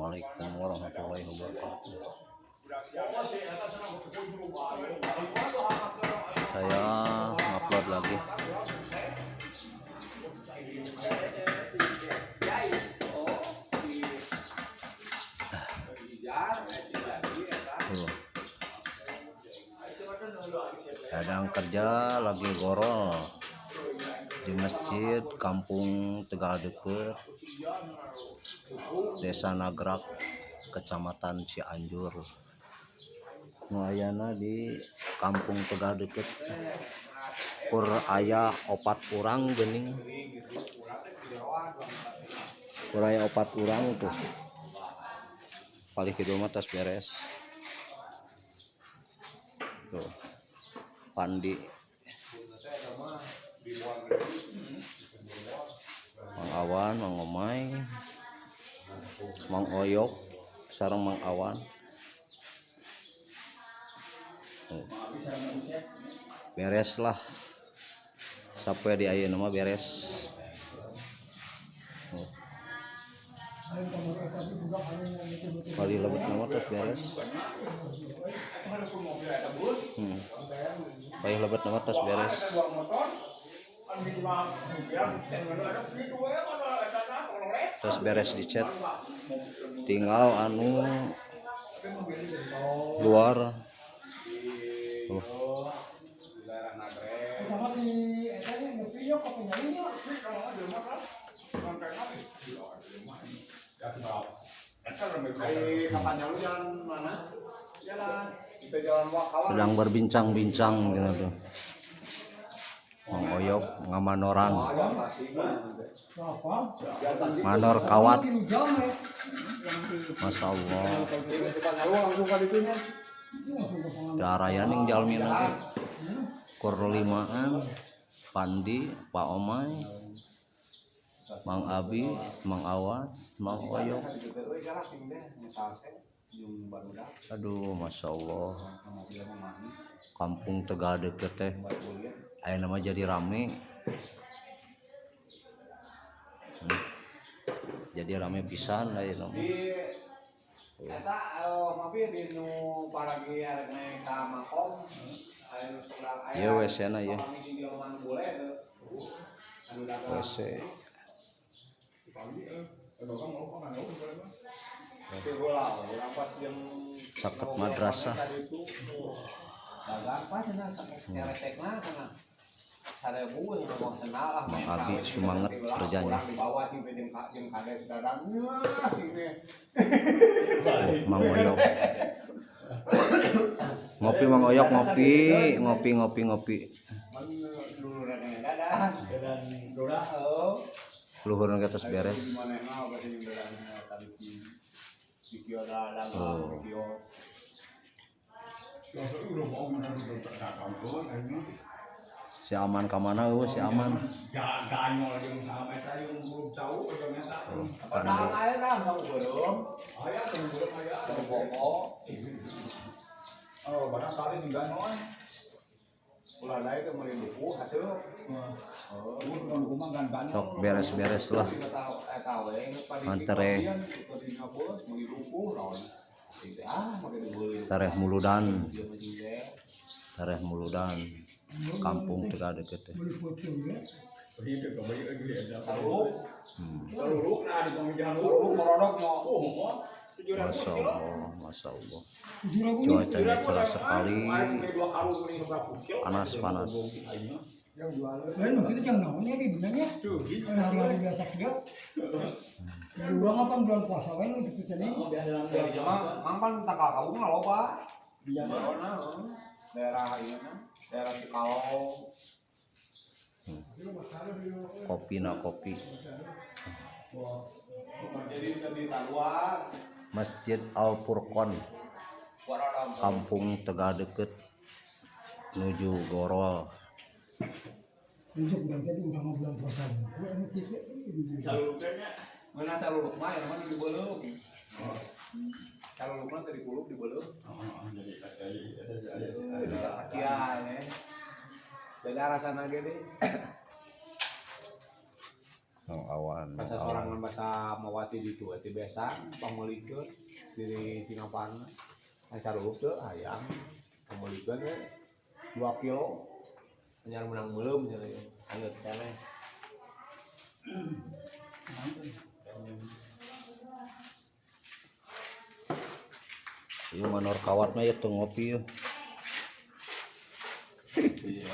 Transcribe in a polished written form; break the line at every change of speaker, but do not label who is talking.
Assalamualaikum warahmatullahi wabarakatuh. Saya ngupload lagi. Tuh. Sedang kerja lagi gorol di masjid Kampung Tegal Deket, Desa Nagrak, Kecamatan Cianjur. Nu ayana di Kampung Tegal Deket kur aya opat urang geuning. Kur aya opat urang tuh. Palih kidul mah tos beres. Tuh. Pandi, Mang Awan, Mang Omay, Mang Oyok, sareng Mang Awan. Tuh. Beres lah. Sampai di ayeuna mah beres. Tuh. Palih lebet nama tos beres. Palih lebet nama tos beres. Terus beres dicat, tinggal anu luar. Tuh. Sedang berbincang-bincang gitu tuh. Mang Oyok ngamanoran. Manor kawat. Masya Allah. Daraya ning jalmina teh. Kur limaan, Pandi, Pak Omay, Mang Abi, Mang Awan, Mang Oyok. Aduh, Masya Allah. Kampung Tegal Deket teh ayeuna mah jadi rame. Jadi rame pisan ayeuna mah.
Eta mapi di nu paragi arek naik ka makom aya nu sok aya.
Ieu WC-na ieu.
Pami di oman bule teu. Anu dagang.
WC. Caket madrasah.
Dagang pas cenah sakeletekna cenah. 1000 ngomong cenah lah.
Mang Abi semangat kerjanya.
Dibawa cing teh jeung jeung kades dadang. Cing teh.
Oh, Mang Oyok. Ngopi Mang Oyok, ngopi, ngopi, ngopi, ngopi. Luhur ge tos beres. Oh. Si Aman ka mana eueuh si Aman? Oh, Pandi. Sok beres-beres lah. Antere. Tareh muludan. Tareh muludan. Kampung Tegal Deket teh. Masya Allah, Masya Allah. Cuacanya cerah sekali. Panas-panas.
Lain maksudnya jangan namanya di dunianya. Hari-hari biasa juga. Dua apa bulan puasa wae nu kitu teh.
Mang pan tangkal kawung lah loba. Daerah ieu mah, daerah Cikalong.
Kopi na kopi. Masjid Al Furqon, Kampung Tegal Deket, nuju Gorol.
Unjuk dan tadi udah mau bulan puasa.
Ngeunah caluluk mah ya mah dibeuleum. Caluluk mah teh dikulup dibeuleum. Iya, ya. Beda rasana ge deh.
Mang Awan, Mang
Bahasa
Awan.
sorangan bahasa mawati ditu ti biasa pangmeulikeun diri Singaparna. Acara teu hayang pangmeulikeun we 2 kilo. Anyar menang meuleum cenah ieu. Angeut keneh.
Ieu manor kawat mah ieu teu ngopi ieu.
Iya,